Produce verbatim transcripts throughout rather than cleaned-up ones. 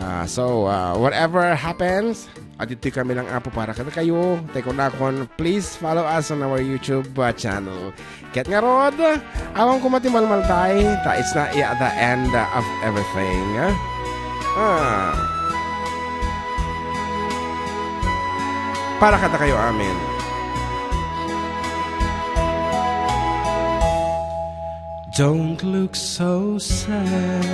Ah, so, ah, whatever happens, adtoy kami lang, Apo, para kadakayo. Tay kunakon, please follow us on our YouTube, ah, channel. Ket ngarud, awan koma ti malmaltay, ta it's not yet the end of everything. Ah. Para kadakayo amin. Don't look so sad.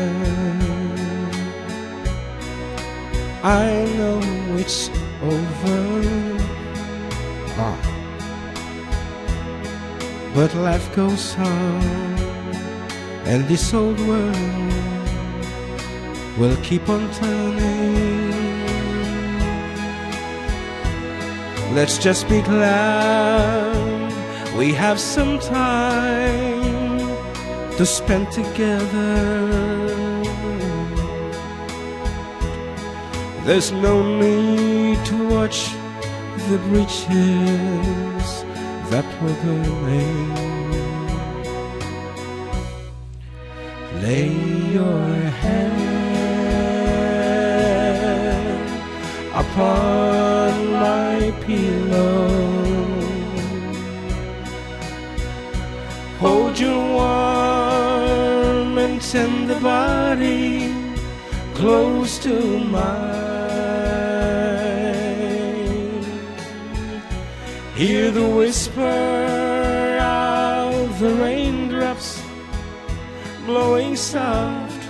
I know it's over. Ah. But life goes on, and this old world will keep on turning. Let's just be glad we have some time to spend together. There's no need to watch the bridges that were burning. Lay your head upon my pillow. Hold your warm and tender body close to mine. Hear the whisper of the raindrops blowing soft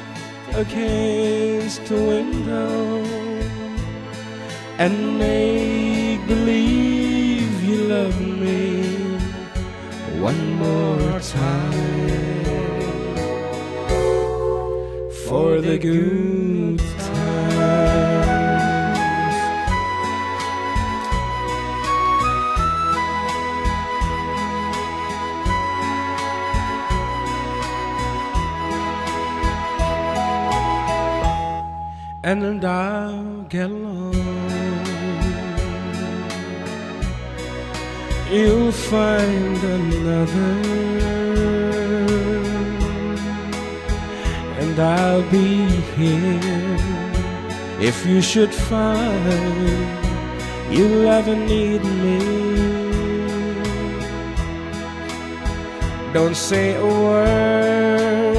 against the window, and make believe you love me one more time for the good times. And I'll get along. You'll find another, and I'll be here if you should find you'll ever need me. Don't say a word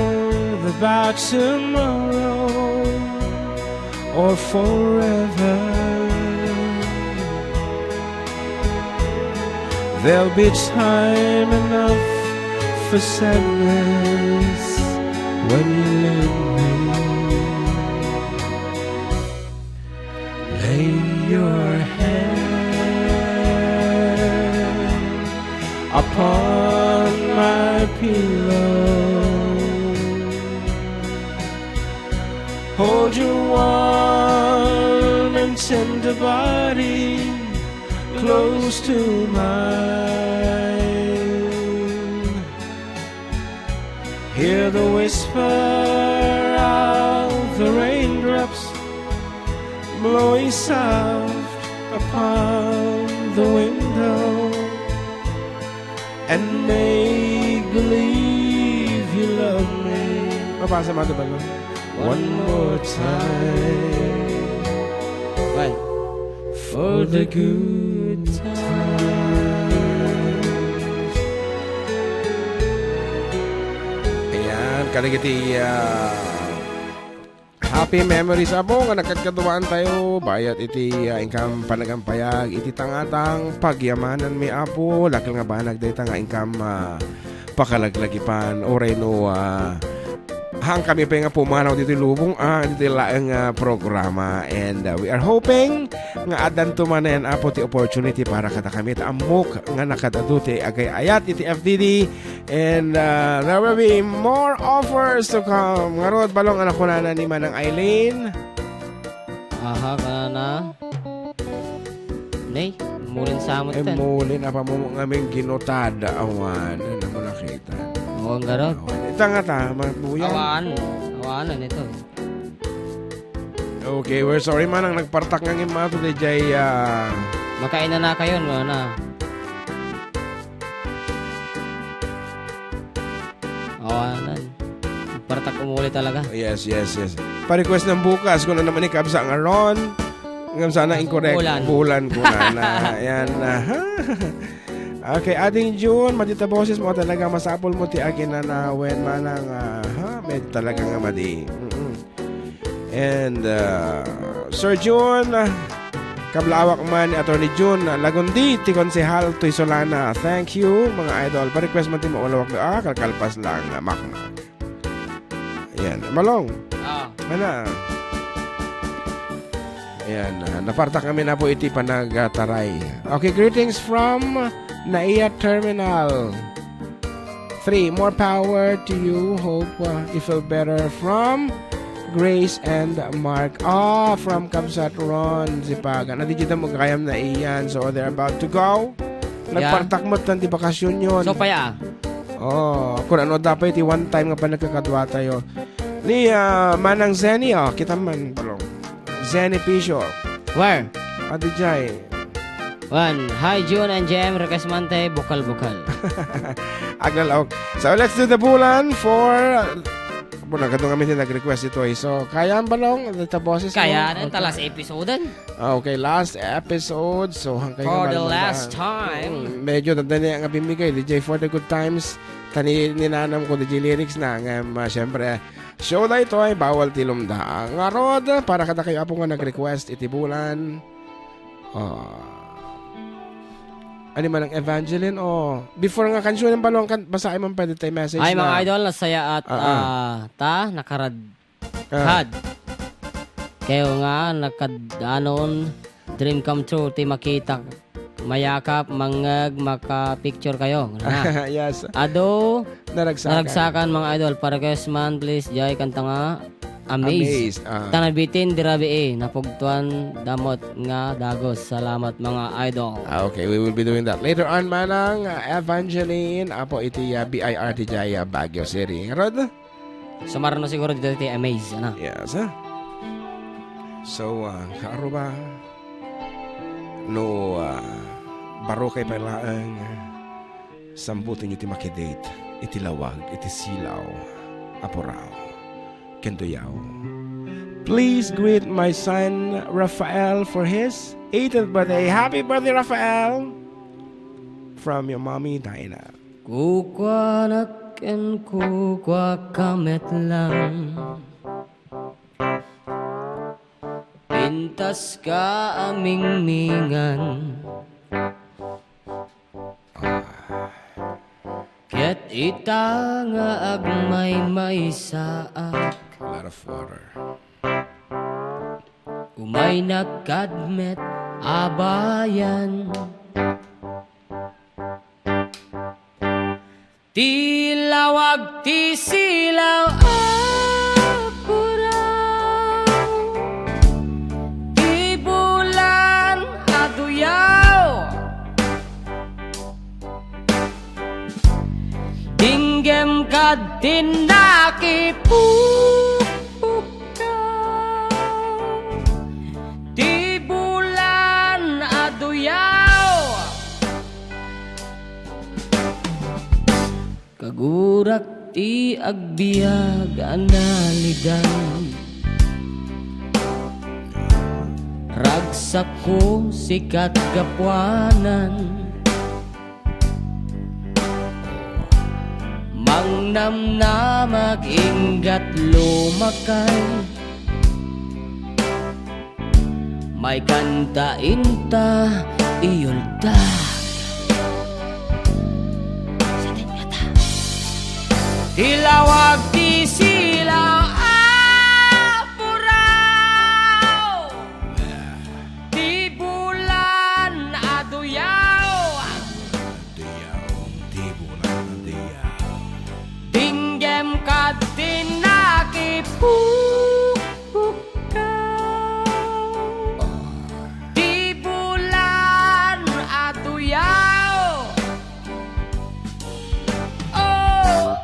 about tomorrow or forever. There'll be time enough for sadness when you leave me. Lay your head upon my pillow. Hold your warm and tender body close to mine. Hear the whisper of the raindrops blowing soft upon the window, and make believe you love me. Mabasa mo, Ate Balong? One more time. Why? For the good times. Ayan, kadagiti, ah, happy memories, Apo, nga nagkadkaduaan tayo. Bayat iti, ah, inkam panagampayag, iti tangatang pagyamananmi, Apo. Dakkel nga banag dayta nga inkam, ah, pakalaglagipan. Uray no, ah, haan kami pay nga pumanaw ditoy lubong, ah, ditoy laeng, ah, programa. And, ah, we are hoping nga addanto manen, Apo, ti opportunity para kadakami. Ta ammok nga nakaad-adu ti agay-ayat iti F D D. And, uh, there will be more offers to come. Ngarud, Balong, a nakunana ni Manang Eileen. Aha, kanana. Nay, mulin sa amot. Eh, ten. Mulin, apa mo ngamin ginutad, awan. Ano mo nakita? Oo, ngarud. Awan. Ita nga ta, magbuyan. Awan. Awan, ano ito? Okay, we're sorry, Manang, nagpartak nga ngimmato, di jay, ah, makainana kayo, no, na? Awanan. Partak umuli Talaga. Yes, yes, yes. Pa-request ng bukas, kung ano naman ikabsa nga Ron. Ngam sana incorrect. Bulan. Bulan ko na na. Ayan na. Okay, Ading June, madi ta boses mo talaga, masapul mo ti aginanawen, manang, ah, ha? Med talaga nga madi. Mm-mm. And, uh, Sir June, ah, kablawak man ni Attorney June, ah, Lagundi, ti konsehal, toy Solana. Thank you, mga idol. Pa-request man ti maulawak. Ah, kalkalpas lang, ah, makmak. Ayan, Malong. Ah. Ana. Ayan, ah, napartak kami na po iti panagtaray. Okay, greetings from Naiya Terminal. Three, more power to you. Hope, uh, you feel better. From Grace and Mark. Ah, from Kabsat Ron Zipagan. Adi dita mo kayam na iyan. So, they're about to go. Yeah. Nagpartak mo tan di bakasyon yon. So, paya. Oh, kung ano dapat iti one time nga panagkakadwa tayo. Ni, ah, Manang Zenny, oh, kita man, balong. Zenny Picio. Where? Adi jay. One. Hi, June and Jem. Request man tayo, bukal-bukal. Aglalaok. So, let's do the bulan for, muna, kadto kami din nag-request ito eh. So, kaya ang balong, dito boses mo? Kaya na, okay. Talas episode. Ah, okay, last episode. So, hanggang For the last time. Hmm, medyo nadali ang bimigay, D J, for the good times. Tani, ninanam ko, D J, lyrics na. Nga, ah, siyempre, show na ito ay bawal tilumda. Nga rod, para kada kayo apo nga nag-request, iti bulan. Ah. Ano man ang Evangeline? Oh, before nga kansuan ng balong, kan, basahin mo pwede tayo message. Ay, na mga idol, nasaya at, ah, ah, ah, ta, nakarad-, ah, had. Kayo nga, nakadanon, dream come true, ti makita, mayakap, mangngeg, maka-picture kayo. Na. Yes. Adu, naragsakan. Naragsakan, mga idol. Para kayo man, please, jay, kanta nga, Amaze. Amaze, ah. Tanabitin, dirabi, eh. Napugtuan, damot nga, dagos. Salamat, mga idol. Ah, okay, we will be doing that later on, manang, ah, Evangeline, apo iti, ah, B I R T jay, ah, Baguio City. Rod? Sumarno siguro dito ti Amaze, ano? Yes, ah. So, ah, kaaro ba? No, ah, baro kay palaang, ah, sambutenyo ti makidate iti lawag iti silaw a puraw ken duyaw. Please greet my son, Rafael, for his eighteenth birthday. Happy birthday, Rafael! From your mommy, Dinah. Kukuanak ken kukuaka met lang. Pintas ka a mingmingan. Ket ita nga agmaymaysaak. A lot of water. Umaynak kad met a bayan. Ti lawag ti silaw a puraw, ti bulan a duyaw. Dinggem kad ti nakipupukkaw, ti bulan a duyaw. Kagurak ti agbiag a nalidan. Ragsakko sikat gapuanan. Mangnamnamag inggat lumakay. Maikanta inta iyulda. Ti lawag ti silaw a puraw. Ti bulan a duyaw. Diyaw, ti bulan, diyaw. Dinggem kad ti nakipupukkaw. Ti bulan a duyaw. Oh.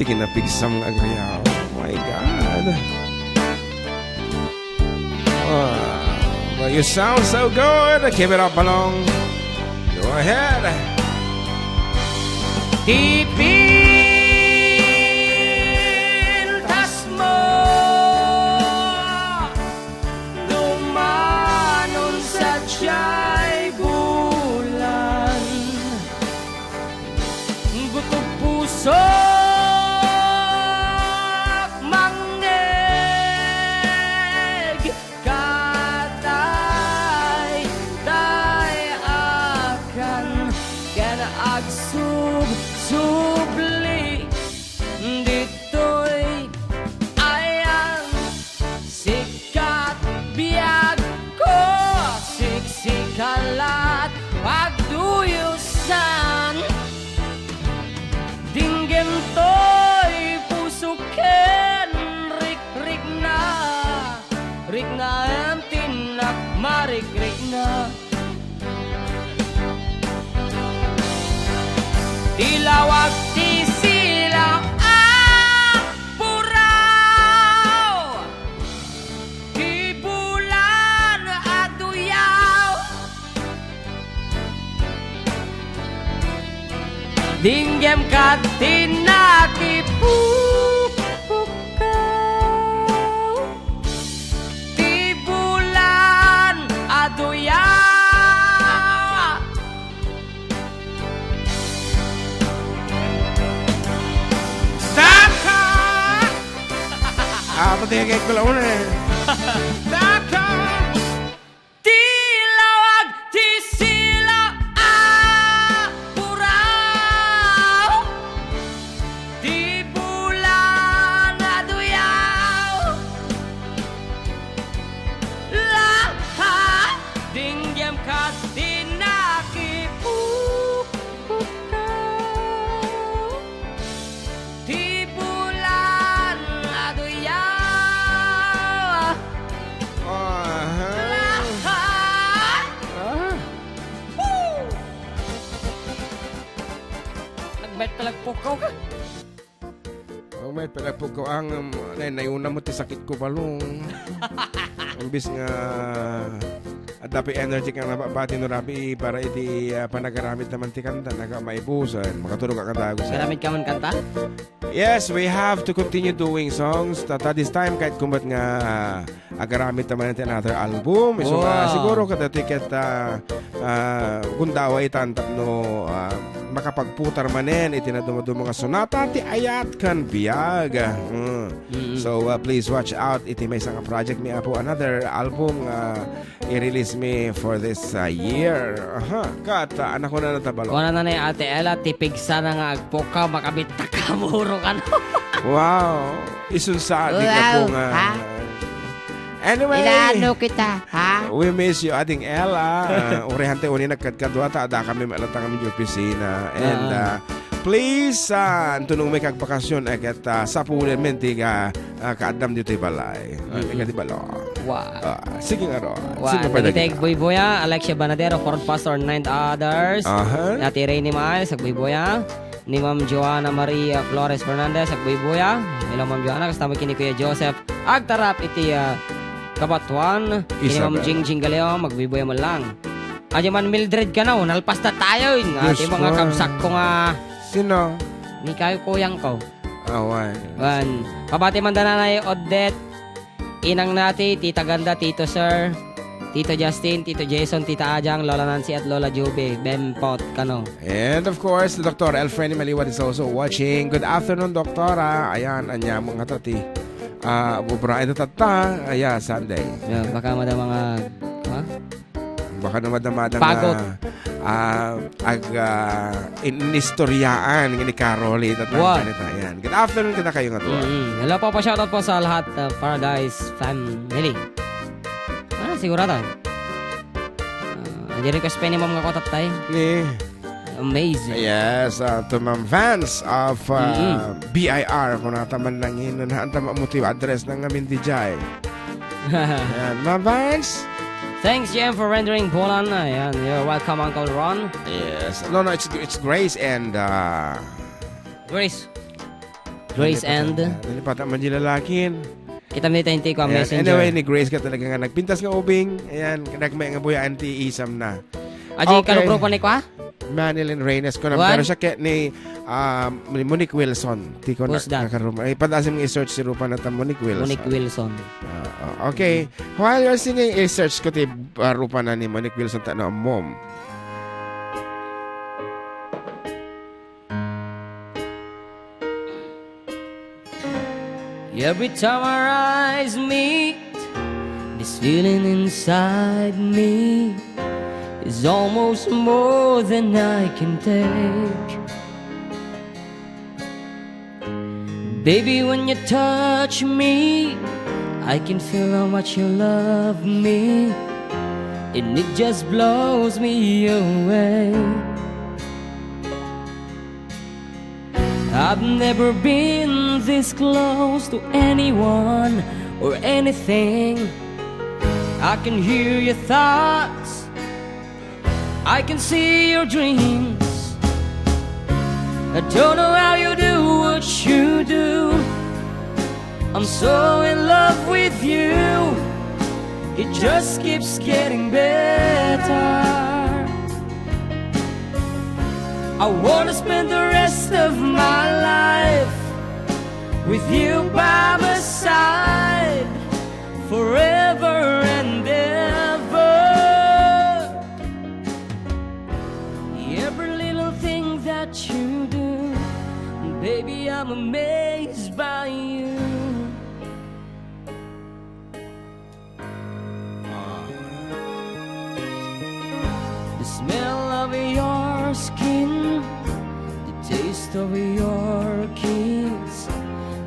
Kinapigsam nga agriaw. Oh my God. Ah, but you sound so good. Keep it up, Balong. Go ahead. Ti pintas mo, dumanon sadiay bulan. Gutob pusok mangngeg, katay, tay akan ken agsubsubli ditoy ayan. Sikat biagko, siksikalat pagduyusan. Dinggem toy puso ken rikrikna, riknaem ti nakmarikrikna. Ti lawag ti sila a puraw, ti bulan a duyaw. Dinggem kat ti nakipukpukaw. Ti bulan a duyaw. Saka! Ah, pati yung cake ko lang una eh. Saka! Ti lawag ti sila a puraw, ti bulan a duyaw. Lahat dinggem kat ti nakipukpukaw. Ti bulan a duyaw. Aha. Lahat. Ah. Woo! Nagbayat ka, nagpukaw ka. Oh, may pagpukaw ang, um, nay-, nayuna mo ti sakit ko, Balong. Imbis nga adda pay energy nga nababati no rabi para iti, ah, panagaramid naman ti kanta, naga maibusan, makatulog ka kanta, gusto. Garamid ka man kanta? Yes, we have to continue doing songs. Ta, ta this time, kahit kumat nga, ah, agaramid ta manen ti another album. So, ah, siguro kadatoy ket, ah, ah, gundaway itan tapno, ah, makapagputar manen iti nadumaduma nga sonata ti ayat ken biag. Mm. Mm-mm. So, ah, please watch out iti maysa nga project mi, Apo. Another album, ah, i-release mi for this, uh, year. Aha. Kat, uh, anak ko na natabalo. Kuna na ni Ate Ella, ti pigsana nga agpukaw, makabit ta kamuro ka, no? Wow. Isun sa adik na po nga. Ha? Anyway. Ilaano kita, ha? We miss you, Ading Ella. Uh, urehante uni nagkadkadwa ta, ada kami malatang kami di opisina. And, ah, uh, please, uh, anto nung may kagbakasyon, eh, kat, uh, sapulen men, tiga, ah, kaaddam ditoy balay. Ah, mm-mm. Ika di balo. Wow. Ah, sige nga ro. Wow. Sino pa dagita? Agbuybuya, Alexia Banadero, Fourth Pastor, nine others. Aha. Ate Rainy Miles, agbuybuya. Ni Ma'am Joanna Maria Flores Fernandez, agbuybuya. Hello, Ma'am Joanna. Kasta mo kini Kuya Joseph. Agtarap iti, ah, Kabatuan. Kini Ma'am Isabel. Jingjing Galeon, agbuybuya man lang. Adi man Mildred ka na, oh. Nalpas na tayo, yun. Ati mga kamsak ko nga. Sino? Ni kayo kuyang ko. Awan. Wan. Pabati man da Nanay Odette, Inang Nati, Tita Ganda, Tito Sir, Tito Justin, Tito Jason, Tita Ajang, Lola Nancy at Lola Juby, Bempot, kano. And of course, Doctor Elfreny Maliwad is also watching. Good afternoon, Doktora. Ayan, anya mo nga to, ti, ah, bubra, ito tatta. Ayan, Sunday. Yan, baka madama nga, ha? Baka naman naman Pagod. Ah, ag, ah, in-, inistoryaan ni Carol, eh, tatang Wow. kanita. Yan. Good afternoon kita kayo nga tuwa. Mm. Hello po, pa-shoutout po sa lahat, uh, Paradise family. Ah, sigurado. Ah, di request pa ni Ma'am nga kotat tayo. Ni? Amazing. Yes, uh, to mga fans of, uh, Mm-mm. B I R, kung nataman lang yun, na ang tama mo ti address ng amin D J. Yan, mga fans. Thanks, J M, for rendering Bolan. Ayan, you're welcome, Uncle Ron. Yes. No, no, it's, it's Grace and, uh, Grace. Grace and Nalipatan man di lalakin. Kita mi tayo, Tiko, Ayan. Messenger. Anyway, ni Grace ka talaga nga nagpintas nga ubing. Ayan, nagmay nga buyaan ti isam na. Aji, Okay. Kalupropan ni kwa? Manilyn Reynes ko One. Pero siya ket ni, ah, ni Monique Wilson. Ti ko Who's that? Nakarum-, ay, padasim nga i-search ti rupana ta Monique Wilson. Monique Wilson. Ah, ah, okay. While you're singing, i-search ko ti, ah, rupana ni Monique Wilson ta no, mom. Every time our eyes meet, this feeling inside me is almost more than I can take. Baby, when you touch me, I can feel how much you love me, and it just blows me away. I've never been this close to anyone or anything. I can hear your thoughts. I can see your dreams. I don't know how you do what you do. I'm so in love with you. It just keeps getting better. I wanna spend the rest of my life with you by my side forever and ever. Every little thing that you do, baby, I'm amazed by you. The smell of your skin, the taste of your kiss,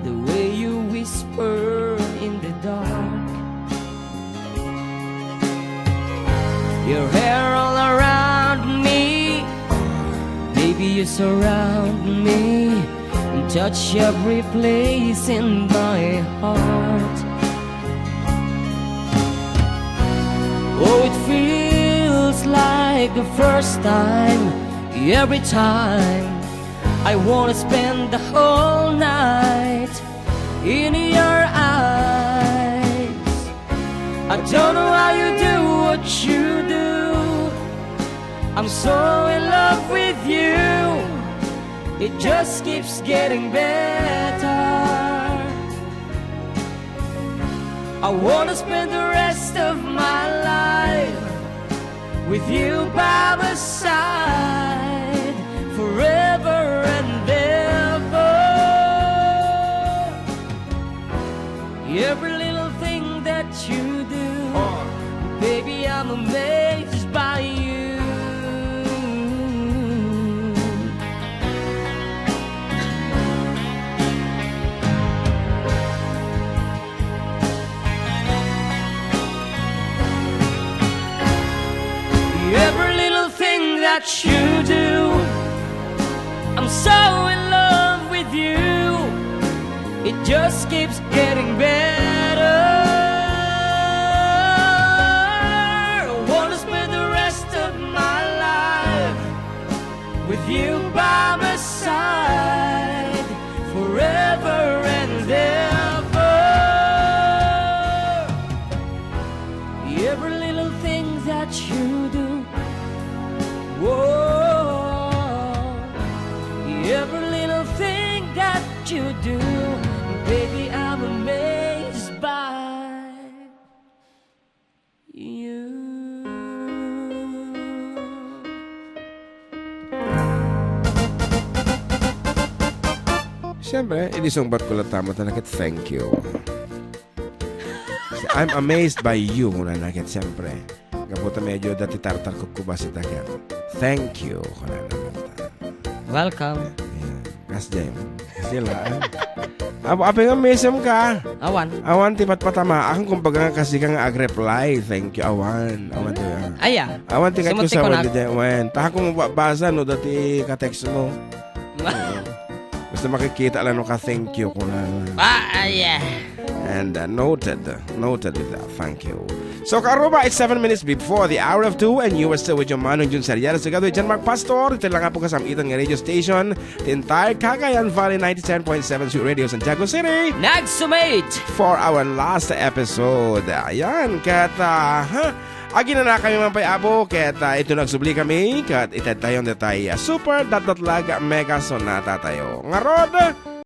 the way you whisper in the dark. Your hair all around me, baby, you surround me and touch every place in my heart. Oh, it feels like the first time, every time. I wanna spend the whole night in your eyes. I don't know how you do what you do. I'm so in love with you. It just keeps getting better. I wanna spend the rest of my life with you by my side forever and ever. Every little thing that you do, baby, I'm amazed by you. Every little thing that you do, I'm so in love with you. It just keeps getting better. I wanna spend the rest of my life with you by my side forever and ever. Every little thing that you do, whoa, every little thing that you do, baby, I'm amazed by you. Siyempre, inisungbat ko lang tama talaga, "Thank you." I'm amazed by you, kunana ket, siyempre. Gapu ta medyo dati tartar kukubas ita ket, "Thank you," kunana. Welcome. Yeah. Kas Jem. Sila, ah. Ap-, apay nga misem ka? Awan. Awan ti patpatama. Akong kumbaga nga kasi ka nga ag-reply. "Thank you." Awan. Awan ti, ah. Aya. Awan ti Sumot ti kunak. Wen. Ta kung mabasa, no, dati ka-text mo. Oo. Basta makikita lang, no, ka, "Thank you," kunana. Ah, aya. And uh, noted, noted with that. Thank you. So, kaarruma, it's seven minutes before the hour of two, and you are still with your Manong Jun Seriano, together with John Mark Pastor, iti lang po kasamitan nga radio station, the entire Cagayan Valley ninety-seven point seven Sweet Radio Santiago City. Nagsumate! For our last episode. Ayan, ket, ah, ha? Aginana kami man pay, Apo, ket, ah, ito nagsubli kami, ket ited tayo detay, ah, super datdatlag mega sonata tayo. Ngarud,